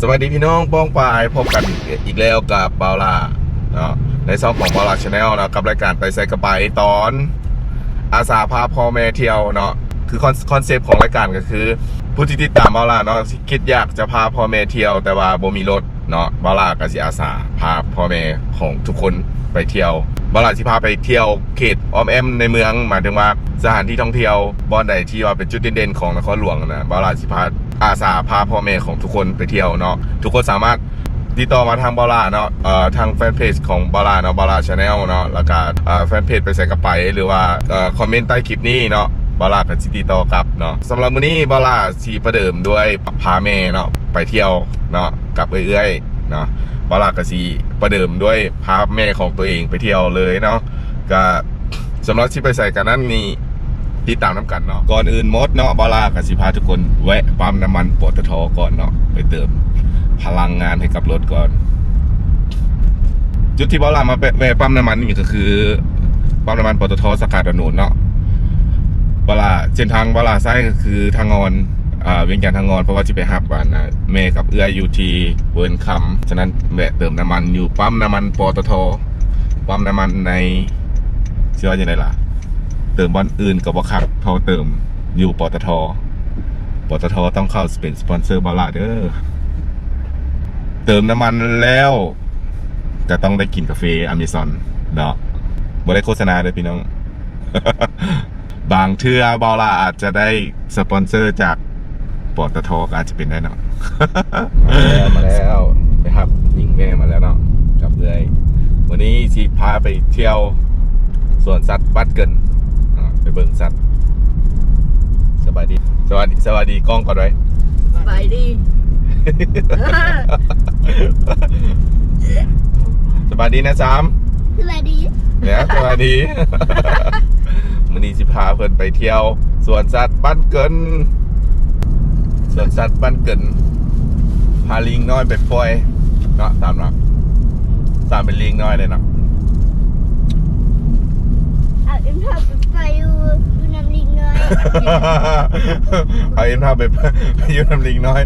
ສະບາຍດີພີ່ນ້ອງປ້ອງປາຍ, ພົບກັນອີກແລ້ວກັບບ່າວຫຼ້າເນາະ ໃນຊ່ອງຂອງບ່າວຫຼ້າ Channel ເນາະ ກັບລາຍການໄປໃສກະໄປ ຕອນອາສາພາພໍ່ແມ່ທ່ຽວເນາະ. ຄືຄອນ ຄອນເຊັບຂອງລາຍການກໍຄື ຜູ້ທີ່ຕິດຕາມບ່າວຫຼ້າເນາະ ຄິດຢາກຈະພາພໍ່ແມ່ທ່ຽວ ແຕ່ວ່າບໍ່ມີລົດເນາະ, ບ່າວຫຼ້າກໍຊິອາສາພາພໍ່ແມ່ຂອງທຸກຄົນໄປທ່ຽວ. ບ່າວຫຼ້າຊິພາໄປທ່ຽວເຂດອ້ອມແອ້ມໃນເມືອງ, ໝາຍເຖິງວ່າສະຖານທີ່ທ່ອງທ່ຽວບ່ອນໃດທີ່ວ່າເປັນຈຸດເດັ່ນໆຂອງນະຄອນຫຼວງນະ, ບ່າວຫຼ້າຊິພາ ອາສາພາພໍ່ແມ່ຂອງທຸກຄົນໄປທ່ຽວເນາະ. ທຸກຄົນສາມາດຕິດຕໍ່ມາທາງບ່າວຫຼ້າເນາະ, ເອີ ທາງແຟນເພຈຂອງບ່າວຫຼ້າເນາະ, ບ່າວຫຼ້າ Channel ເນາະ, ແລ້ວກະ ເອີ ແຟນເພຈໄປໃສກະໄປ ຫຼືວ່າ ເອີ ຄອມເມັນໃຕ້ຄລິບນີ້ເນາະ, ບ່າວຫຼ້າກໍຊິຕິດຕໍ່ກັບເນາະ. ສຳລັບມື້ນີ້ບ່າວຫຼ້າຊິປະເດີມດ້ວຍພາແມ່ເນາະ ໄປທ່ຽວເນາະ ກັບເອື້ອຍໆເນາະ. ບ່າວຫຼ້າກໍຊິປະເດີມດ້ວຍພາແມ່ຂອງຕົວເອງໄປທ່ຽວເລີຍເນາະ. ກະ ສຳລັບຊິໄປໃສກັນນັ້ນນີ້ ຕິດຕາມນຳກັນເນາະ. ກ່ອນອື່ນໝົດເນາະ ບ່າວຫຼ້າກໍຊິພາທຸກຄົນແວະປ້ຳນ້ຳມັນ ປຕທ ກ່ອນເນາະ, ໄປເຕີມພະລັງງານໃຫ້ກັບລົດກ່ອນ. ຈຸດທີ່ບ່າວຫຼ້າມາແວະ ແວະປ້ຳນ້ຳມັນນີ້ກໍຄືປ້ຳນ້ຳມັນ ປຕທ ສາຂາດອນໂນນເນາະ. ບ່າວຫຼ້າ ເສັ້ນທາງບ່າວຫຼ້າໃຊ້ກໍຄືທາງງອນ ອ່າ ວຽງຈັນທາງງອນ, ເພາະວ່າຊິໄປຮັບ ອັນ ແມ່ກັບເອື້ອຍຢູ່ທີ່ເວີນຄຳ. ສະນັ້ນແວະເຕີມນ້ຳມັນຢູ່ປ້ຳນ້ຳມັນ ປຕທ ປ້ຳນ້ຳມັນໃນ ຊິວ່າຈັ່ງໃດລະ ເຕີມບ່ອນອື່ນກໍບໍ່ຄັກເທົ່າເຕີມຢູ່ ປຕທ. ປຕທ ຕ້ອງເຂົ້າເປັນສະປອນເຊີບ່າວຫຼ້າເດີ. ເຕີມນ້ຳມັນແລ້ວກໍຕ້ອງໄດ້ກິນກາເຟອາເມຊອນເນາະ, ບໍ່ໄດ້ໂຄສະນາເດີພີ່ນ້ອງ. ບາງເທື່ອບ່າວຫຼ້າອາດຈະໄດ້ສະປອນເຊີຈາກ ປຕທ ກໍອາດຈະເປັນໄດ້ເນາະ. ມາແລ້ວ ມາແລ້ວ ໄປຮັບຍິງແມ່ມາແລ້ວເນາະ ກັບເອື້ອຍ. ມື້ນີ້ຊິພາໄປທ່ຽວສວນສັດບ້ານເກີນເນາະ, ໄປເບິ່ງສັດ. ສະບາຍດີ ສະບາຍດີ ສະບາຍດີກ້ອງກ່ອນໄວ້. ສະບາຍດີ ສະບາຍດີນະສາມ. ສະບາຍດີ ເນາະ ສະບາຍດີ. ມື້ນີ້ຊິພາເພິ່ນໄປທ່ຽວສວນສັດບ້ານເກີນ ສວນສັດບ້ານເກີນ, ພາລີງນ້ອຍໄປປ່ອຍເນາະ ຕາມເນາະ, ຕາມເປັນລີງນ້ອຍເລີຍເນາະ. ເອົາເອັມທາໄປ ໄປຢູ່ ຢູ່ນຳລີງນ້ອຍ. ເອົາເອັມທາໄປ ໄປຢູ່ນຳລີງນ້ອຍ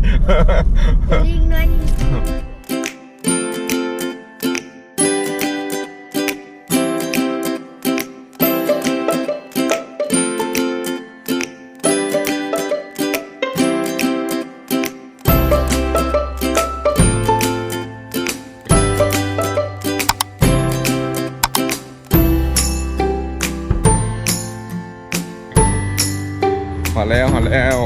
ລີງນ້ອຍ. ຮອດແລ້ວ ຮອດແລ້ວ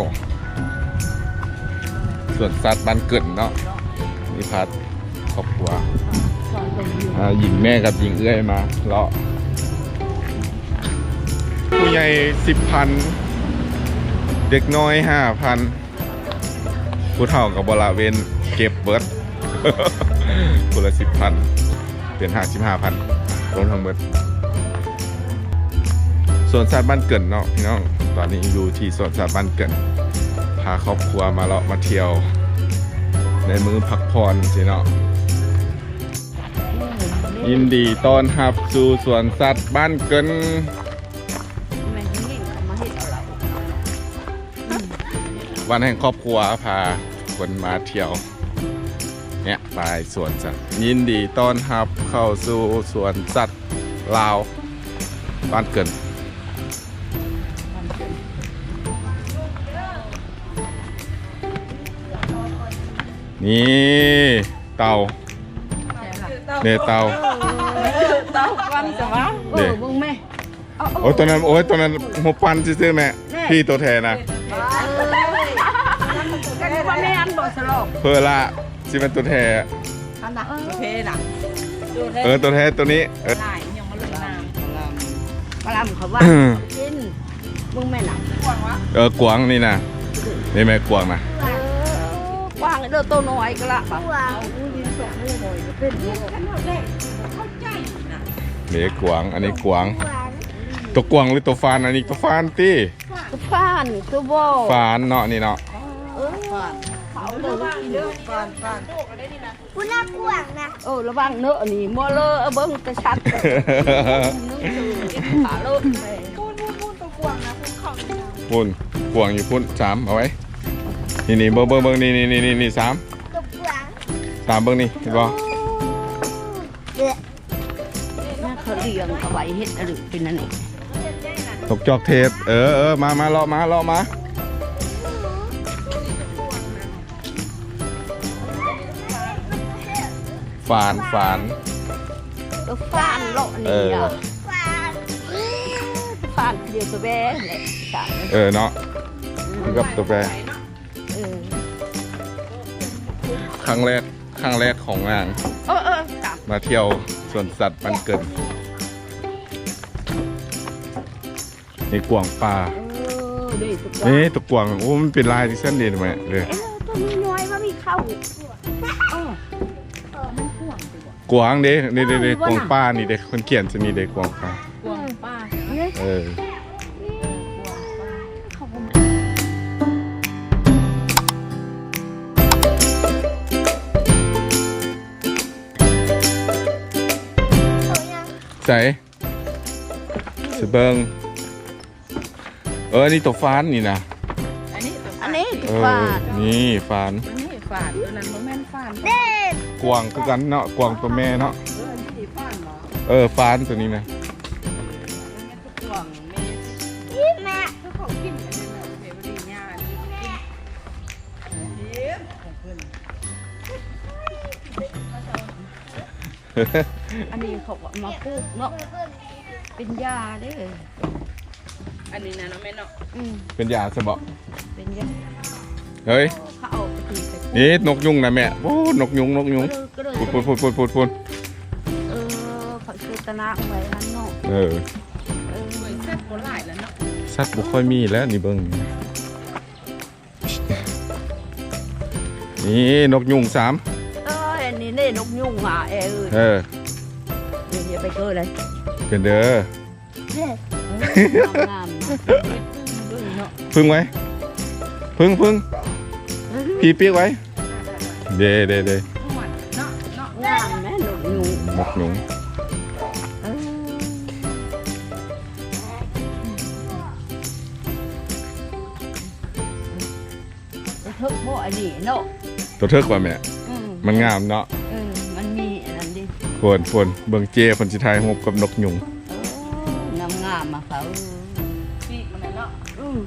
ສວນສັດບ້ານເກີນເນາະ. ມີພາຄອບຄົວ ອ່າ ຍິງແມ່ກັບຍິງເອື້ອຍມາເລາະ. ຜູ້ໃຫຍ່ສິບພັນ, ເດັກນ້ອຍຫ້າພັນ, ຜູ້ເຖົ້າກໍບໍ່ລະເວັ້ນ ເກັບເບິດ ຄົນລະສິບພັນ ເປັນຫ້າສິບຫ້າພັນ ລວມທັງເບິດ. ສວນສັດບ້ານເກີນເນາະພີ່ນ້ອງ, ຕອນນີ້ຢູ່ທີ່ສວນສັດບ້ານເກີນ, ພາຄອບຄົວມາເລາະມາທ່ຽວໃນມື້ພັກຜ່ອນຊີ້ເນາະ. ຍິນດີຕ້ອນຮັບສູ່ສວນສັດບ້ານເກີນ. ວັນແຫ່ງຄອບຄົວ ພາຄົນມາທ່ຽວ ແງະປາຍສວນສັດ. ຍິນດີຕ້ອນຮັບເຂົ້າສູ່ສວນສັດລາວ ບ້ານເກີນ. ນີ້ເຕົ່າ ເດ້ເຕົ່າ ເຕົ່າວັນສະຫວ່າງ ເດ້ ເອີ ເບິ່ງແມ່. ໂອ້ຍ ຕົວນັ້ນ ໂອ້ຍ ຕົວນັ້ນຮູບປັ້ນຊື່ໆແມ່. ນີ້ ພີ່ ຕົວແທ້ນະ. ເອີ ກັນວ່າແມ່ນບໍ່ສະຫຼອງ ເພີລະ ຊິແມ່ນຕົວແທ້. ອັນນະ ເອີ ຕົວແທ້ນະ ເອີ ຕົວແທ້ຕົວນີ້ ເອີ ຫຼາຍຍັງມາລົງນາມ. ປາລຳ ປາລຳເຂົາວ່າ ເອີ ກິນ ເບິ່ງແມ່ນະ ກວາງວະ. ເອີ ກວາງນີ້ນະ ນີ້ແມ່ກວາງນະ. ເອີ ກວາງເດີ ໂຕນ້ອຍກໍລະ ກວາງ. ນີ້ກວາງ ອັນນີ້ກວາງ. ໂຕກວາງຫຼືໂຕຟານ? ອັນນີ້ໂຕຟານຕິ. ໂຕຟານ ໂຕບໍ່ ຟານເນາະ ນີ້ເນາະ. ເອີ ຟານ ເຂົາເດີ ຟານ ຟານ ພຸ້ນລະກວາງນະ. ເອີ ລະວັງເນາະ ອັນນີ້ບໍ່ເລີ ເບິ່ງແຕ່ສັດ ພຸ້ນ ພຸ້ນ ພຸ້ນ ກວາງຢູ່ພຸ້ນ ສາມ ເອົາໄວ້. ນີ້ໆ ເບິ່ງ ເບິ່ງ ເບິ່ງ ນີ້ໆ ນີ້ໆ ນີ້ ສາມ ໂຕກວາງ ຕາມເບິ່ງນີ້ ເຫັນບໍ່? ເອີ ເຂົາລ້ຽງເອົາໄວ້ເຮັດອັນນີ້ເປັນອັນນີ້ ນົກຈອກເທດ. ເອີ ເອີ ມາ ມາ ເລາະມາ ເລາະມາ. ຟານ ຟານ ເອີ ຟານເລາະນີ້ ເອີ ອະ ຟານ ຟານດຽວໂຕແບແຫຼະ ເອີ ເນາະ ອືມ ຄືກັບໂຕແບ. ເອີ ຄັ້ງແລກ ຄັ້ງແລກຂອງນາງ ເອີ ເອີ ມາທ່ຽວສວນສັດບ້ານເກີນ. ນີ້ກວາງປ່າ ເອີ ນີ້ຕົວກວາງ ນີ້ຕົວກວາງ. ໂອ້ ມັນເປັນລາຍຈັ່ງຊັ້ນເດ້ແມ່ເດ້. ເອີ ຕົວນ້ອຍໆວ່າມີເຂົ້າ ເອີ ກວາງເດ້ ນີ້ເດ້ ກວາງປ່ານີ້ເດ້ ເພິ່ນຂຽນຊະນີ້ເດ້ ກວາງປ່າ ກວາງປ່າ ເອີ ໃສ ຊິເບິ່ງ. ເອີ ນີ້ຕົວຟານນີ້ນະ ອັນນີ້ຕົວ ອັນນີ້ຕົວຟານ ເອີ ນີ້ຟານ ອັນນີ້ຟານ ຕົວນັ້ນບໍ່ແມ່ນຟານ ເດ້ ກວາງຄືກັນເນາະ ກວາງຕົວແມ່ເນາະ. ເອີ ນີ້ຟານເນາະ ເອີ ຟານຕົວນີ້ນະ ກວາງແມ່ ອີ່ແມ່ ຄືເຂົາກິນອັນນັ້ນນະ ເດວະດີຍາ ອັນນີ້ເຂົາກໍເອົາມາປູກເນາະ ເປັນຢາເດ້. ອັນນີ້ນະເນາະແມ່ເນາະ ອືມ ເປັນຢາຊະບໍ? ເປັນຢາ ເຮີ້ຍ ເຂົາເອົາໄປຕີໄປ ນີ້ນົກຍຸງນະແມ່. ໂອ້ ນົກຍຸງ ນົກຍຸງ ພຸ້ນ ພຸ້ນ ພຸ້ນ ພຸ້ນ ພຸ້ນ ເອີ ເຂົາຊື້ຕະໜາກໄວ້ຫັ້ນເນາະ ເອີ ເອີ ສັດບໍ່ຫຼາຍແລ້ວເນາະ ສັດບໍ່ຄ່ອຍມີແລ້ວ ນີ້ເບິ່ງ. ນີ້ນົກຍຸງສາມ ເອີ ອັນນີ້ເດ້ນົກຍຸງຫາແອເອີຍ ເອີ ນີ້ຢ່າໄປເກີເລີຍ ເປັນເດີ ເອີ ງາມໆ ເບິ່ງເນາະ ເພິ່ງໄວ້ ເພິ່ງ ເພິ່ງ ພີ້ປີກໄວ້ ເດ້ ເດ້ ເດ້ ງາມແມ່ນົກຍຸງ ນົກຍຸງ ເອີ. ຕົວເຖິກບໍ່ອັນນີ້ເນາະ ຕົວເຖິກວ່າແມ່ ອືມ ມັນງາມເນາະ ເອີ ມັນມີອັນນັ້ນເດ້ ໂພນ ໂພນ ເບິ່ງເຈ້ເພິ່ນຊິຖ່າຍຮູບກັບນົກຍຸງ ເອີ ງາມໆ ມາເຂົາ ປີກມັນນະເນາະ ອືມ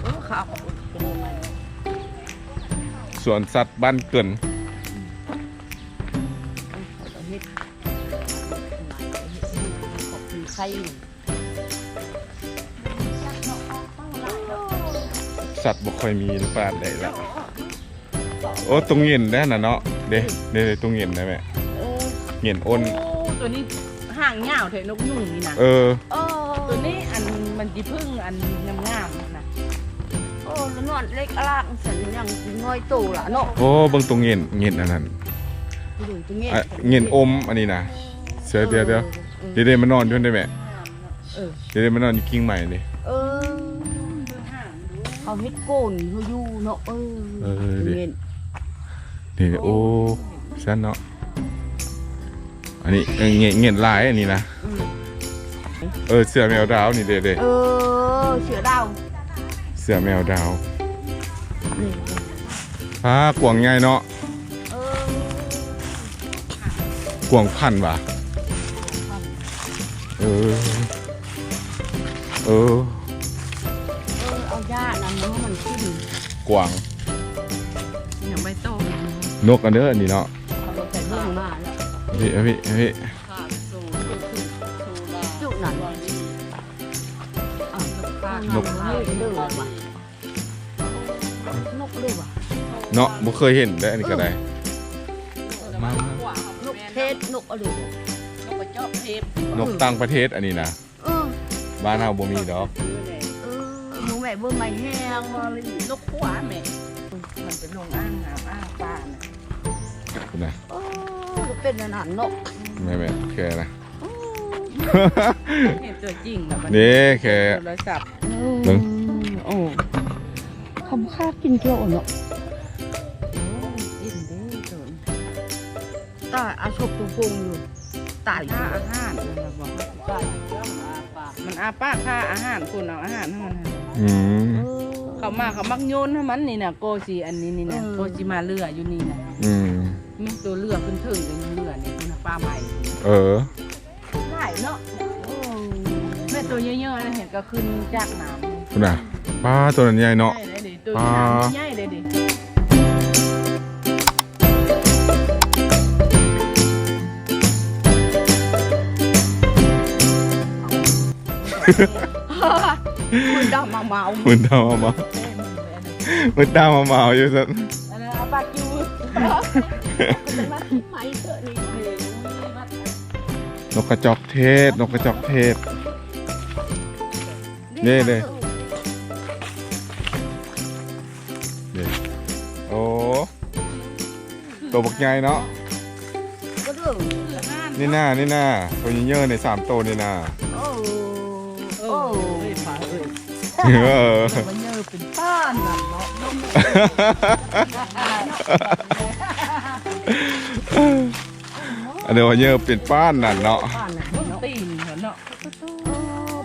ເອີ ເຂົາເອົາ ສວນສັດບ້ານເກີນ ເຂົາເຮັດ ເຮັດ ເຮັດ ເຮັດ ເຮັດ ເຮັດ ເຮັດ ເຮັດ ເຮັດ ເຮັດ ສັດບໍ່ຄ່ອຍມີປານໃດລະ. ໂອ້ ຕົວເຫງັນແດ່ນະເນາະ ເດ້ ເດ້ ຕົວເຫງັນນະແມ່ ເອີ ເຫງັນອົນ ໂອ້ ຕົວນີ້ຫາງຍາວແທ້ ນົກຍຸງນີ້ນະ ເອີ ເອີ ຕົວນີ້ອັນມັນຊິເພິ່ງອັນງາມໆນະ ໂອ້ ລະນອນເລັກອະລາກຊັ້ນຍັງນ້ອຍໂຕລະເນາະ ໂອ້ ເບິ່ງຕົວເຫງັນ ເຫງັນອັນນັ້ນ ເບິ່ງຕົວເຫງັນ ອະ ເຫງັນອົມອັນນີ້ນະ ເສືອ ດຽວ ດຽວ ເອີ ເດ້ ມານອນຢູ່ຫັ້ນເດ້ແມ່ ເອີ ເດ້ ມານອນຢູ່ກິ່ງໄມ້ເດ້ ເອີ ເຂົາເຮັດໂກນເຂົາຢູ່ເນາະ ເອີ ເອີ ເດ້ ເຫັນ ນີ້ ໂອ້ ຊັ້ນເນາະ ອັນນີ້ ເອີ ເຫງັນ ເຫງັນຫຼາຍອັນນີ້ນະ ອືມ ເອີ ເສືອແມວດາວນີ້ເດ້ ເດ້ ເອີ ເສືອດາວ ເສືອແມວດາວ ນີ້ ອ່າ ກວາງໃຫຍ່ເນາະ ເອີ ກວາງພັນຫວາ ເອີ ເອີ ເອີ ເອົາຫຍ້ານັ້ນມາໃຫ້ມັນກິນ ກວາງ ຍັງໃບໂຕ ນົກອັນເດີອັນນີ້ເນາະ ເອົາໄປເບິ່ງມາແລ້ວ ເອົາພີ້ ເອົາພີ້ ເອົາພີ້ ຈຸນັ້ນ ອ່າ ນົກ ເດີວ່າ ນົກເດີວ່າ ເນາະ ບໍ່ເຄີຍເຫັນເດ້ ອັນນີ້ກໍໄດ້ ເອີ ມາ ມາ ນົກເທດ ນົກອະເດີ ນົກກະຈອກເທດ ນົກຕ່າງປະເທດອັນນີ້ນະ ເອີ ບ້ານເຮົາບໍ່ມີດອກ ເອີ ໝູແມ່ເບິ່ງໄມ້ແຮງ ນົກຂົວແມ່ ມັນເປັນໂຮງອ່າງນ້ຳອ່າງປານະ ພຸ້ນນະ ເອີ ເປັນອັນນັ້ນເນາະ ແມ່ນໆ ແຄ່ນະ ເຫັນຕົວຈິງແລ້ວບັດນີ້ ນີ້ແຄ່ ໂທລະສັບ ເບິ່ງ ໂອ້ ຄຳຄາດກິນກ່ຽວເນາະ ໂອ້ ກິນເດ້ຕົວ ຕາອາສົບຕົວໂປ່ງຢູ່ ຕາຍ ຖ້າອາຫານ ມັນວ່າບໍ່ ຕາຍ ມັນອ້າປາກຖ້າອາຫານ ຄົນເອົາອາຫານໃຫ້ມັນ ອືມ ເອີ ເຂົາມາ ເຂົາມັກໂຍນໃຫ້ມັນນີ້ນະ ກໍຊິອັນນີ້ນີ້ນະ ເອີ ກໍຊິມາເຫຼືອຢູ່ນີ້ນະ. ອືມ ແມ່ນໂຕເຫຼືອຂຶ້ນເທິງເລີຍ ເຫຼືອນີ້ພຸ້ນນະ ປ່າໄມ້. ເອີ ຫຼາຍເນາະ. ໂອ້ ແມ່ນໂຕເຍີະໆ ເຫັນກໍຂຶ້ນຈາກນ້ຳພຸ້ນນະ. ປ້າ ໂຕນັ້ນໃຫຍ່ເນາະ. ໃຫຍ່ເດ້ ໂຕນີ້ ປາ ໃຫຍ່ເດ້. ມຶນດຳມາເມົາ ມຶນດຳມາເມົາ ມຶນດຳມາເມົາຢູ່ຊັ້ນ. ອັນນັ້ນເອົາປາກຢູ່ ນົກກະຈອກເທດ ນົກກະຈອກເທດ. ເດ້ ເດ້ ເດ້ ໂອ້ ໂຕບັກໃຫຍ່ເນາະ. ນີ້ນາ ນີ້ນາ ໂຕເຍີະໆ ນີ້ ສາມໂຕນີ້ນາ. ໂອ້ ໂອ້ ເອີ ເອີ ມັນເຍີະເປັນປ້ານນັ້ນເນາະ. ອັນນີ້ວ່າເຍີະເປັນປ້ານນັ້ນເນາະ. ປ້ານນັ້ນເນາະ ຕີນເນາະ. ໂອ້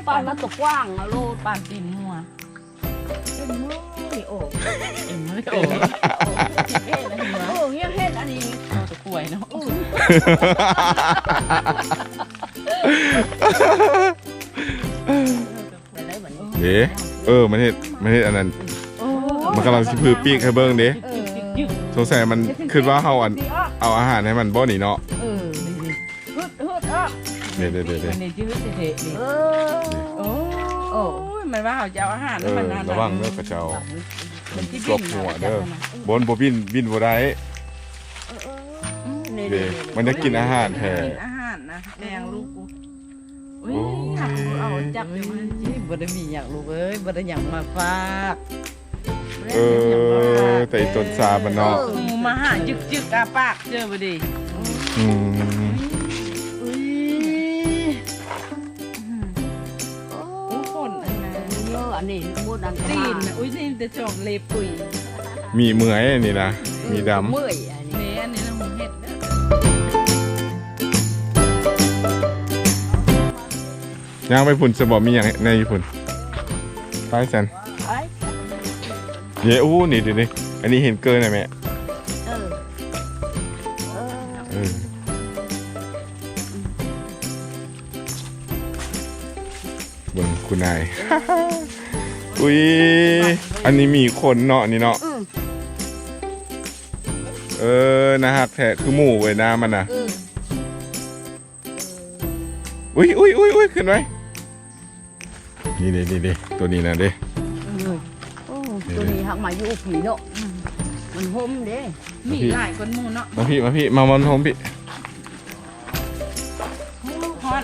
ປານມັນຕົວກວ້າງເນາະ ໂລດປານຕີນງົວ. ເອັນເມີຍໂອ ເອັນເມີຍໂອ ໂອ້ ຍັງເຫັນອັນນີ້ ຕົວກວຍເນາະ. ເດ້ ເອີ ມັນເຮັດ ມັນເຮັດອັນນັ້ນ. ໂອ້ ມັນກຳລັງຊິຜືປີກໃຫ້ເບິ່ງເດ້. ເອີ ສົງໄສມັນຄິດວ່າເຮົາອັນ ເອົາອາຫານໃຫ້ມັນບໍ່ນີ້ເນາະ. ເອີ ຫຶດ ຫຶດອອກ. ເດ້ ເດ້ ເດ້ ເດ້ ມັນຈະຫຶດເທະໆ ນີ້. ເອີ ໂອ້ຍ ມັນວ່າເຮົາຈະເອົາອາຫານໃຫ້ມັນ. ເອີ ລະວັງເດີຂະເຈົ້າ ມັນຊິບິນ ມັນຊິຕົກຫົວເດີ. ບໍ່ ມັນບໍ່ບິນ ບິນບໍ່ໄດ້. ເອີ ເອີ ເດ້ ເດ້ ມັນຢາກກິນອາຫານແທ້ ກິນອາຫານນະ. ແມງລູກກູ ໂອ້ຍ ໂອ້ຍ ເອົາຈັບຢູ່ມັນ. ບໍ່ໄດ້ມີຫຍັງລູກເອີຍ ບໍ່ໄດ້ຫຍັງມາຝາກ. ເອີ ແຕ່ອີ່ຕົນຊາມັນເນາະ. ເອີ ມາຫາຈຶກໆ ອ້າປາກເຈີບໍ່ດີ. ອືມ ອຸ້ຍ ອືມ ໂອ້ ໂອ້ ຄົນອັນນັ້ນ ເຍອະອັນນີ້ໝົດອັນ ຕີນນະ. ອຸ້ຍ ນີ້ແຕ່ຈອງເລັບປຸຍ ມີເມື່ອຍອັນນີ້ນະ ມີດຳ ເມື່ອຍອັນນີ້. ແມ່ອັນນີ້ລະຫູເຫັດເດີ. ຍ່າງໄປພຸ້ນຊະບໍ່ ມີຫຍັງແດ່ຢູ່ພຸ້ນ ໄປຊັ້ນ. ໄປ ເດ້ ໂອ້ ນີ້ ນີ້ ນີ້ ອັນນີ້ເຫັນເກີນນະແມ່. ເອີ ເອີ ເອີ ເບິ່ງຄຸນນາຍ. ອຸ້ຍ ອັນນີ້ມີຄົນເນາະ ນີ້ເນາະ. ອືມ ເອີ ໜ້າຮັກແທ້ ຄືໝູເວີຍ ໜ້າມັນນະ. ອືມ ອຸ້ຍ ອຸ້ຍ ອຸ້ຍ ຂຶ້ນໄວ້. ນີ້ເດ້ ນີ້ເດ້ ໂຕນີ້ນະເດ້. ເອີ ໂອ້ ນີ້ ໂຕນີ້ຫາກມາຢູ່ພີ້ເນາະ. ອືມ ມັນຮົ່ມເດ້ ມີຫຼາຍກວ່າໝູ່ເນາະ. ມາພີ້ ມາພີ້ ມາ ມາຮົ່ມພີ້. ໂອ້ ຮ້ອນ.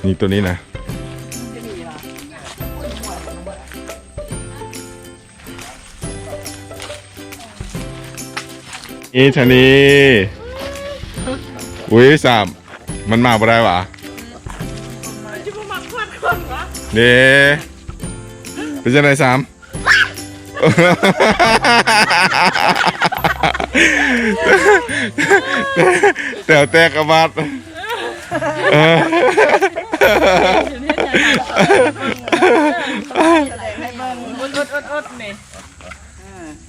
ນີ້ ໂຕນີ້ນະ. ອີທານີ ອຸ້ຍ ສາມ ມັນມາບໍ່ໄດ້ຫວາ? ເດ້ ເປັນຈັ່ງໃດສາມ? ແຕວແຕກອາບາດ.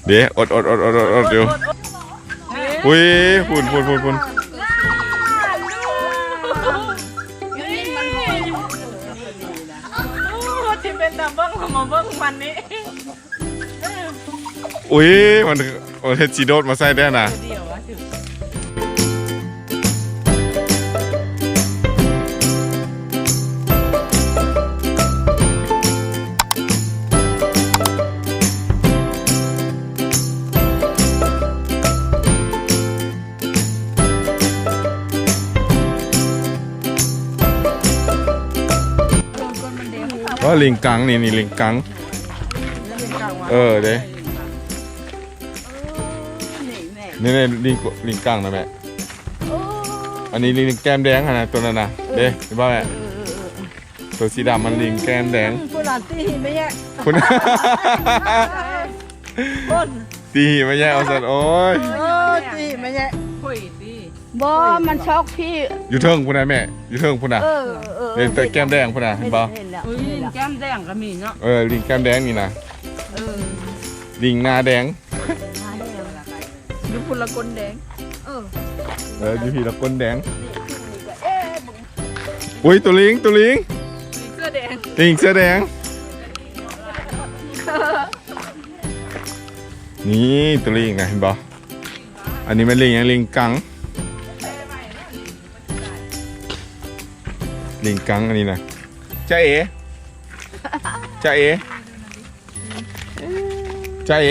ເດ້ ອົດໆໆໆຢູ່. ອຸ້ຍ ພຸ້ນໆໆໆ ໂອ້ ທີ່ເປັນຕາເບິ່ງ ເຮົາມາເບິ່ງມັນນີ້. ອຸ້ຍ ມັນ ມັນເຮັດຊິໂດດມາໃສ່ແດ່ນະ. ວ່າລິງກັງນີ້ ນີ້ລິງກັງ. ເອີ ເດ້ ນີ້ ນີ້ ລິງ ລິງກັງນະແມ່. ອັນນີ້ລິງແກ້ມແດງຫັ້ນນະ ໂຕນັ້ນນະ ເດ້ ເຫັນບໍ່ແມ່? ໂຕສີດຳມັນລິງແກ້ມແດງ. ພຸ້ນລະ ຕີຫີແມ່ແຍະ ພຸ້ນ ຕີຫີແມ່ແຍະ ວ່າຊັ້ນ. ໂອ້ຍ ໂອ້ຍ ຕີຫີແມ່ແຍະ ໂອ້ຍ ຕີ ບໍ່ ມັນຊອກພີ້ ຢູ່ເທິງພຸ້ນນະແມ່ ຢູ່ເທິງພຸ້ນນະ ເອີ ເອີ ເຫັນແຕ່ແກ້ມແດງພຸ້ນນະ ເຫັນບໍ່? ເຫັນແລ້ວ ອຸ້ຍ ແກ້ມແດງກໍມີເນາະ ເອີ ລິງແກ້ມແດງນີ້ນະ ເອີ ລິງໜ້າແດງ ໜ້າແດງ ຢູ່ພຸ້ນລະກົ້ນແດງ ເອີ ເອີ ຢູ່ພີ້ລະກົ້ນແດງ ນີ້ ນີ້ກໍ ເອີ ອຸ້ຍ ໂຕລິງ ໂຕລິງ ລິງເສື້ອແດງ ລິງເສື້ອແດງ ນີ້ໂຕລິງນະ ເຫັນບໍ່? ອັນນີ້ແມ່ນລິງຫຍັງ? ລິງກັງ ລິງກັງອັນນີ້ນະ ຈ໊ະເອ ຈ໊ະເອ ຈ໊ະເອ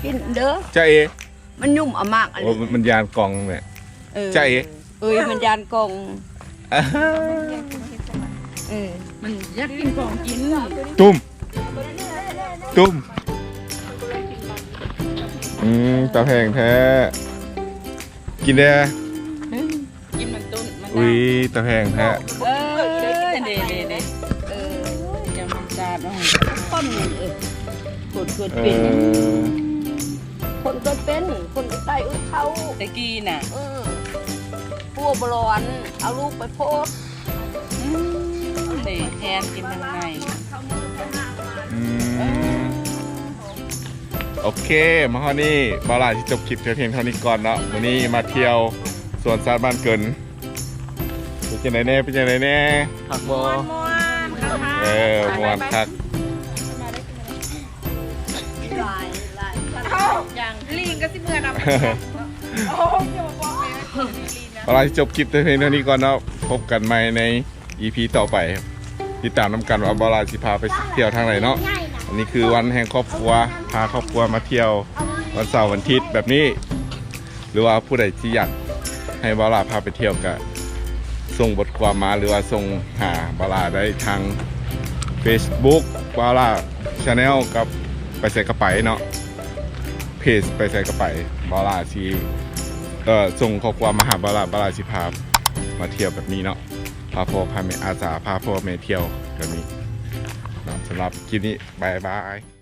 ກິນເດີ ຈ໊ະເອ ມັນຫຍຸ້ມເອົາໝາກອັນ ໂອ້ ນີ້ ມັນຢ້ານກ້ອງແມ່ ເອີ ຈ໊ະເອ ເອີຍ ມັນຢ້ານກ້ອງ ເອີ ມັນຢາກກິນຂອງກິນ ຕຸ້ມ ຕຸ້ມ ອືມ ຕາແພງແທ້ ກິນແດ່ ອືມ ກິນມັນຕົ້ນ ມັນ ອຸ້ຍ ຕາແພງແທ້ ເອີ ເດ້ໆໆ ເອີ ຈຳມັນຈາດເນາະ ຄົນ ເອີ ຄົນເກີດເປັນ ເອີ ຄົນເກີດເປັນ ຄົນໃຕ້ອຶດເຂົາ ແຕ່ກີ້ນະ ເອີ ຜົວບໍ່ຫຼອນ ເອົາລູກໄປໂພດ ອືມ ເດ້ ແທນກິນທາງໃນ ອືມ ເອີ ໂອເຄ ມາຮອດນີ້ ບ່າວຫຼ້າຊິຈົບຄລິບແຕ່ພຽງເທົ່ານີ້ກ່ອນເນາະ ມື້ນີ້ມາທ່ຽວສວນສັດບ້ານເກີນ ເປັນຈັ່ງໃດແດ່? ເປັນຈັ່ງໃດແດ່? ຄັກບໍ່? ມ່ວນໆ ເອີ ມ່ວນຄັກ ຫຼາຍ ຫຼາຍ ເອົ້າ ຢ່າງ ລີງກໍຊິເມືອນຳ ໂອ້ຍ ຢ່າມາບອກແມ່ ລີງນະ ບ່າວຫຼ້າຊິຈົບຄລິບແຕ່ພຽງເທົ່ານີ້ກ່ອນເນາະ ພົບກັນໃໝ່ໃນ ອີພີຕໍ່ໄປ ຕິດຕາມນຳກັນວ່າບ່າວຫຼ້າຊິພາໄປທ່ຽວທາງໃດເນາະ ອັນນີ້ຄືວັນແຫ່ງຄອບຄົວ ພາຄອບຄົວມາທ່ຽວວັນເສົາວັນທິດແບບນີ້ ຫຼືວ່າຜູ້ໃດທີ່ຢາກໃຫ້ບ່າວຫຼ້າພາໄປທ່ຽວ ກະສົ່ງບົດຄວາມມາ ຫຼືວ່າສົ່ງຫາບ່າວຫຼ້າໄດ້ທາງເຟສບຸກ ບ່າວຫຼ້າແຊນແນວ ກັບໄປໃສກະໄປເນາະ ເພຈໄປໃສກະໄປ ບ່າວຫຼ້າຊິ ເອີ ສົ່ງຂໍ້ຄວາມມາຫາບ່າວຫຼ້າ ບ່າວຫຼ້າຊິພາມາທ່ຽວແບບນີ້ເນາະ ພາພໍ່ພາແມ່ ອາສາພາພໍ່ແມ່ທ່ຽວແບບນີ້ເນາະ ສຳລັບຄລິບນີ້ ບາຍບາຍ.